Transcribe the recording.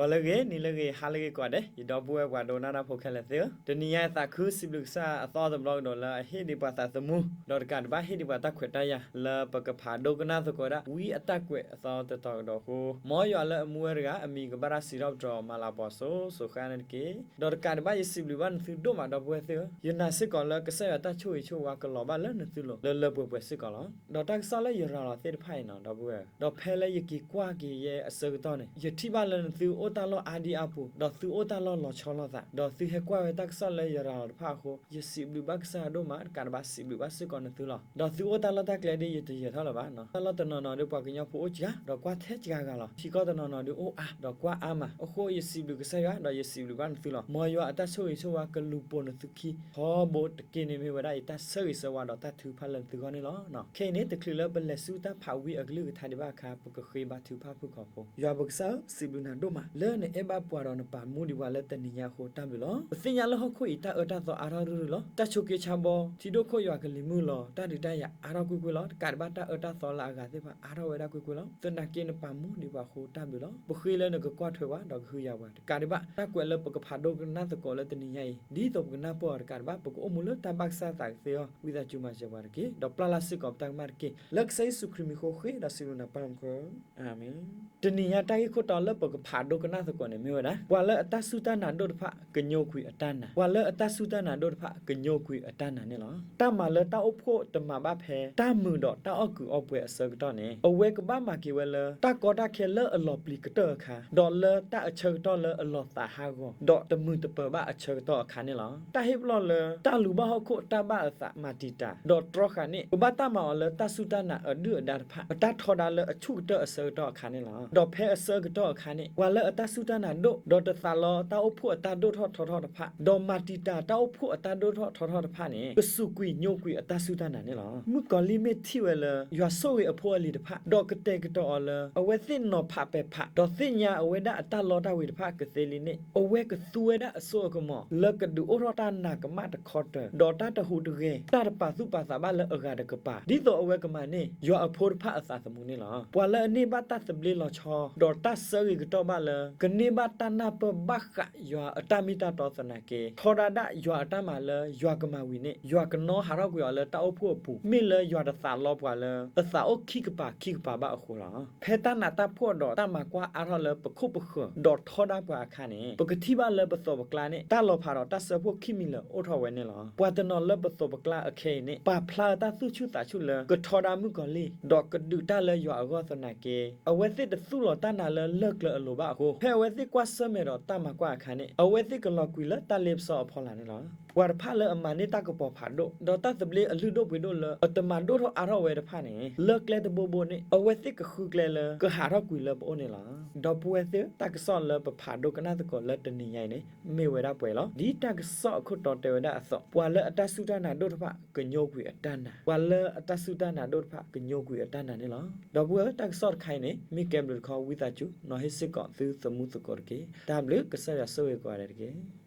ဂီၤလၢအဂ့ၤ, နံၤလၢအဂ့ၤ, ဟါလၢအဂ့ၤကိးဂၤဒဲး, ယဒီပုၢ်ဝဲၢ်ပှၤဒိကနၣ်တၢ်ဖိခဲလၢာ်သ့ၣ်ဧၢ, တနံၤညါအံၤသးခုစံးဘျုးကစၢ်ယွၤအသီတဘျီကဒီးလၢအဟ့ၣ်ဒံးပှၤသးသမူ, ဒီးတကးဒံးဘၣ်ဟ့ၣ်ဒံးပှၤတၢ်ခွဲးတၢ်ယာ် လၢပကဖးဒိကနၣ်သကိးဒၣ် ဝံအတၢ်ကွဲးအသီတတီၤကဒီးအဃိ, မ်ယွၤလၢအမူဝဲတဂၤ အမံၤကဘၣ်တၢ်စံးထီၣ်ပတြၢၤ မၤလၤကပီၤစိၤစိၤဃၣ်ဃၣ်န့ၣ်တက့ၢ်. ဒီးတကးဒံးဘၣ် ယစံးဘျုးဘၣ်နသုဒိၣ်မး ဒီပုၢ်ဝဲၢ်သ့ၣ်ဧၢ, ယနာ်စ့ၢ်ကီးလၢကစၢ်ယွၤတၢ်ဆိၣ်ဂ့ၤဆိၣ်ဝါကလီၤဘၣ်လၢနသုလိၤ လၢလၢပှဲၤပှဲၤစ့ၢ်ကီးလီၤ. ဒီးတၢ်ကစီၣ်လၢယရၤလီၤသ့ၣ်တဖၣ်အံၤန့ၣ် ဒီပုၢ်ဝဲၢ်ဧၢ, ဒီးဖဲလၢယက့ၤကွၢ်က့ၤယဲအဆၢကတီၢ်န့ၣ် ယထံၣ်ဘၣ်လၢနသုအိၣ်တၢ်လီၢ်အါဒံအါပူၤ, ဒီးသုအိၣ်တၢ်လီၢ်လီၤဆီလိာ်သး, ဒီးသုဟဲကွၢ်ဝဲတၢ်ကစီၣ်လၢယရၤလီၤတဖၣ်အဃိ, ယစံးဘျုးဘၣ်ကစၢ်ယွၤဒိၣ်မး, တကးဒံးဘၣ်စံးဘျုးဘၣ်စ့ၢ်ကီးနသုလီၤ. ဒီးသုအိၣ်တၢ်လီၢ်တၢ်ကျဲဒ်ယတယၢၤထီၣ်လၢၤဘၣ်န့ၣ်, တၢ်လီၢ်တနီၤနီၤဒီးပှၤကညီဖိအိၣ်စှၤ ဒီးကွၢ်ထဲစှၤဂၤလီၤ. ထံကီၢ်တနီၤနီၤဒီးအိၣ်အါ ဒီးကွၢ်အါမး, အဃိယစံးဘျုးကစၢ်ယွၤ ဒီးယစံးဘျုးဘၣ်နသုလီၤ. မ်ယွၤအတၢ်ဆိၣ်ဂ့ၤဆိၣ်ဝါကလူၤပိာ်နသုခံ ထီဘိတက့ၢ်န့ၣ် မ့ၢ်ဝဲဒၣ်ယတၢ်ဆၢဂ့ၤဆၢဝါဒီးတၢ်ထုကဖၣ်လၢနသုဂီၢ်န့ၣ်လီၤ. ခဲအံၤန့ၣ် တချုးလၢပလဲၤဆူတၢ်ဖးဝံအကလုၢ်ကထါဒံးဘၣ်အခါ ပကဃ့ဘါထုကဖၣ်ဖုၣ်ကိာ်ဖိ. ယွၤပကစၢ်ဧၢ, စံးဘျုးနၤဒိၣ်မး လၢနအဲၣ်ဘၣ်ပှၤဒီးနပာ်မူဒံးပှၤလၢတနံၤညါအဃိ တၢ်ဘျုးလီၤ. ပသ့ၣ်ညါလၢဟီၣ်ခိၣ်အံၤ တၢ်အၢတၢ်သီအါထီၣ်ရုၢ်ရုၢ်လီၤ. တၢ်ဆိးက့ဆါဘီ, ထံဒိၣ်ခိၣ်ယွၤကလံၤမုၢ်လီၤ, တၢ်ဒုးတၢ်ယၤအါထီၣ်ကွ့ၢ်ကွ့ၢ်လီၤ. တကးဒံးဘၣ်တၢ်အၢတၢ်သီလၢအဂၤသ့ၣ်တဖၣ် အါထီၣ်ဝဲဒၣ်ကွ့ၢ်ကွ့ၢ်လီၤ. သနာ်က့နပာ်မူဒံးပှၤအဃိ တၢ်ဘျုးလီၤ. ပဃ့လၢနကကွၢ်ထွဲပှၤ ဒီးကဟုကယာ်ပှၤ. တကးဒံးဘၣ် တၢ်ကွဲးလၢပကဖးဒိကနၣ်သကိးလၢတနံၤညါအံၤ ဒ်သိးပကနၢ်ပၢၢ်အီၤတကးဒံးဘၣ် ပကအိၣ်မူလၢတၢ်ဘၣ်ကစၢ်သးကသ့အဂီၢ် ဝံသးစူၤမၤစၢၤပှၤတက့ၢ်. ဒီးပျၢ်လၢ်စ့ၢ်ကီးပတၢ်ကမၣ်တက့ၢ်. လၢကစၢ်ယ့ၣ်ၡူးခရံာ်မံၤအဃိ ဃ့ဒီးစံးဘျုးနၤပၢ်လၢမူခိၣ်, အၤမ့ၣ်. တနံၤညါတၢ်ဂ့ၢ်ခိၣ်တီလၢပကဖးဒိကနၣ်သကိးန့ၣ်မ့ၢ်ဝဲဒၣ် ပှၤလၢအတၢ်စူၢ်တၢ်နာ်ဒိၣ်တဖၣ် ကညိကွံာ်အတၢ်နာ်, ပှၤလၢအတၢ်စူၢ်တၢ်နာ်ဒိၣ်တဖၣ် ကညိကွံာ်အတၢ်နာ်န့ၣ်လီၤ. တၢ်မၤလၢတၢ်အိၣ်ဖှိၣ်တမၤဘၣ်ဖဲ တၢ်မုာ်ဒီးတၢ်အီၣ်ကုးအီပှဲၤအဆၢကတီၢ်န့ၣ် အဝဲကဘၣ်မၤက့ၤဝဲလၢ တၢ်ကီတၢ်ခဲလၢအလီၤပျံၤကတၢၢ်အခါ, ဒီးလၢတၢ်အဆၢကတီၢ်လၢအလီၤသးဟးဂီၤ ဒီးတမုာ်တပၢၤဘၣ်အဆၢကတီၢ်အခါန့ၣ်လီၤ. တၢ်ဟ့ၣ်ပလီၢ်လၢ တၢ်လူၤဘၣ်ဟီၣ်ခိၣ်တၢ်ဘၣ်အသးမၤတံာ်တာ် ဒီးတြီဃာ်န့ၣ် ကဘၣ်တၢ်မၤအီၤလၢတၢ်စူၢ်တၢ်နာ်အဒုၣ်အဒါတဖၣ် အတၢ်ထီဒါလၢအဆူၣ်ကတၢၢ်အဆၢကတီၢ်အခါန့ၣ်လီၤ. ဒီးဖဲအဆၢကတီၢ်အခါန့ၣ် ပှၤလၢအတၢ်စူၢ်တၢ်နာ်ဒိၣ် ဒီးတသးလီတၢ်အိၣ်ဖှိၣ်အတၢ်ဒိၣ်ထီၣ်ထီထီၣ်တဖၣ် ဒီးမၤတံာ်တာ်တၢ်အိၣ်ဖှိၣ်အတၢ်ဒိၣ်ထီၣ်ထီထီၣ်တဖၣ်န့ၣ် ကစူးကွံာ်ညိကွံာ်အတၢ်စူၢ်တၢ်နာ်န့ၣ်လီၤ. မုၣ်ကီၤလံၢ်မ့ၢ်ထံၣ်ဝဲလၢ ယွၤဆိၣ်ဂ့ၤအဖိအလံၤတဖၣ် ဒီးကတဲာ်ကတီၤအီၤလၢ အဝဲသ့ၣ်နီၤဖးပဲာ်ဖး ဒီးသ့ၣ်ညါအဝဲဒၣ်အတၢ်လီတၢ်ဝ့ၤတဖၣ်ကသ့လံန့ၣ် အဝဲကသူဝဲဒၣ်အစိအကမီၤ လၢကဒုးအိၣ်ထီၣ်တၢ်နာ်ကမၣ်တခီတၢၤ ဒီးတၢ်တဟူးတဂဲၤ တၢ်တပာ်သူၣ်ပာ်သးဘၣ်လၢအဂၤတကပၤ ဒ်သိးအဝဲကမၤန့ၢ် ယွၤအဖိတဖၣ်အသးသမူန့ၣ်လီၤ. ပှၤလၢအန့ၢ်ဘၣ်တၢ်သဘျ့လီၤဆီ ဒီးတၢ်ဆၢဂ့ၤကတီၢ်ဘၣ်လၢ ကန့ၢ်ဘၣ်တၢ်နၢ်ပၢၢ်ဘၣ်ဃးယွၤအတၢ်မ့ၢ်တၢ်တီသနာ်က့ ထီဒါဒၣ်ယွၤအတၢ်မၤလၢယွၤကမၤဝံၤန့ၣ် ယွၤကနီဟးထီၣ်ကွံာ်အီၤလၢတၢ်အိၣ်ဖှိၣ်အပူၤ မ့ၢ်လၢယွၤတသးလီပှၤလၢ အသးအိၣ်ခံကပၤခံကပၤဘၣ်အဃိလီၤ. ဖဲတၢ်နးတၢ်ဖှီၣ်ဒီးတၢ်မၤကွၢ်အါထီၣ်လၢပခိၣ်ပဃၢၤ ဒီးထီဒါပှၤအခါန့ၣ် ပကထံၣ်ဘၣ်လၢပသိးပကျါန့ၣ် တၢ်လီၤဖးဒီးတၢ်ဆၢဖှိၣ်ခံမံၤလၢအိၣ်ထီၣ်ဝဲန့ၣ်လီၤ. ပှၤတနီၤလၢပသိးပကျါအခဲအံၤန့ၣ် ပာ်ဖျါတၢ်သူၣ်ဆူၣ်သးဆူၣ်လၢ ကထီဒါမုၣ်ကီၤလံၢ် ဒီးကဒုးတၢ်လၢယွၤအဂီၢ်သနာ်က့ အဝဲသ့ၣ်တသူၣ်လီၤတၢ်နာ်လၢလၢၢ်ကျၢၤအလိၤဘၣ်အဃိ ဖဲအဝဲသ့ၣ်ကွၢ်ဆၢၣ်မဲာ်ဒီးတၢ်မၤကွၢ်အခါန့ၣ် အဝဲသ့ၣ်ကလီၤကွံာ်လၢတၢ်လ့ပစီအဖီလာ်န့ၣ်လီၤ. ပှၤတဖၣ်လၢအမၤန့ၢ်တၢ်ကပီၤဖးဒိၣ် ဒီးတၢ်သဘျ့အလုၢ်ဒိၣ်ပှ့ၤဒိၣ်လၢအတမၤဒိၣ်ထီၣ်အါထီၣ်ဝဲတဖၣ်န့ၣ် လၢကျဲတဘိဘိန့ၣ် အဝဲသ့ၣ်ကဃုကျဲလၢကဟးထီၣ်ကွံာ်လၢပအိၣ်န့ၣ်လီၤ. ဒီပုၢ်ဝဲၢ်သ့ၣ် တၢ်ကစီၣ်လၢပဖးဒိကနၣ်သကိးလၢတနံၤညါအံၤန့ၣ် မ့ၢ်ဝဲဒၣ်ပှဲၤလီၤ. ဒ်တၢ်ကစီၣ်အခိၣ်တီတဲဝဲဒၣ်အသိး ပှၤလၢအတၢ်စူၢ်တၢ်နာ်ဒိၣ်တဖၣ် ကညိကွံာ်အတၢ်နာ်, ပှၤလၢအတၢ်စူၢ်တၢ်နာ်ဒိၣ်တဖၣ် ကညိကွံာ်အတၢ်နာ်န့ၣ်လီၤ. ဒီပုၢ်ဝဲၢ် တၢ်ကစီၣ်တခါအံၤန့ၣ် မ့ၢ်ကဲဘျုးတခီ ဝံသးစူၤ နီၤဟ့ၣ်စ့ၢ်ကီးသုသမူသကိးတက့ၢ်. တၢ်ဘျုး ကစၢ်ယွၤဆိၣ်ဂ့ၤကိးဂၤဒဲးတက့ၢ်.